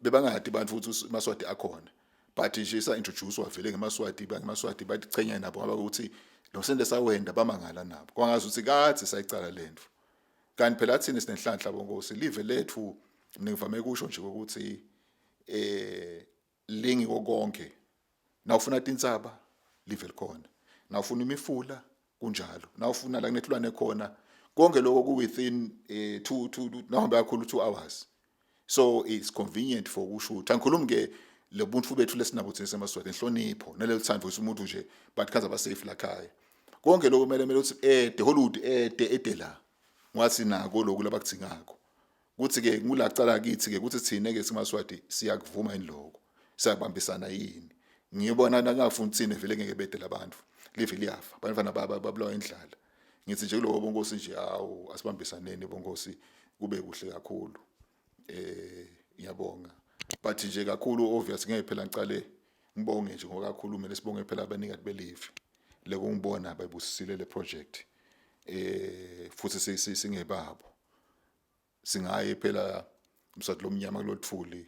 Bebangadi abantu ukuthi emaSwati akhona, but nje sa introduce wavele ngemaSwati, bangemaSwati batichenya nabo ngoba ukuthi lo sente sawenda bamangala nabo kwangazi ukuthi kadze sayicala lento. Kanti phela thina sinenhlanhla bonkosi, live lethu mina ngivame kusho nje ukuthi lingiko konke. Nawufuna tintsaba, live likhona. Nawufuna imifula, kunjalo. Nawufuna la kunetilwane khona, konke lokho ku within 2 2, nawuhambe kakhulu 2 hours. So it's convenient for ukushutha. Ngikhulumi ke lobuntu bethu lesinabo thina semaSwati, inhlonipho nalelo thando ukuthi umuntu nje but khaza ba safe la khaya. Konke lokho kumele kumele ukuthi ede Hollywood ede ede la ngathi nako lokhu labakudzingako kuthi ke ngulacala kithi ke ukuthi thina ke simaSwati siyakuvuma yini lokho, siyabambisana yini. Ngiyibona nakungafuni thina vele ngeke bede labantu, live liyafa, abantwana babulawa indlala. Ngithi nje kulowo bonkosi nje, awu, asibambisaneni bonkosi, kube kuhle kakhulu. Ngiyabonga, but nje kakhulu obvious ngeke phela ngicale ngibonge nje ngoba kakhulu kumele sibonge phela abanikati belive leko ngibona bayibusisile le project, futhi singebabo singaye phela umswati lomnyama kulothuli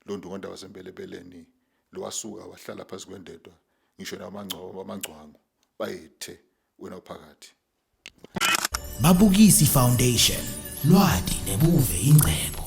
londungondaba wasembelebeleni lowasuka wahlala phansi kwendedwa, ngisho namangcwaba amangcwango bayethe wena uphakathi. Babukisi Foundation, lwati nebuve ingcebo.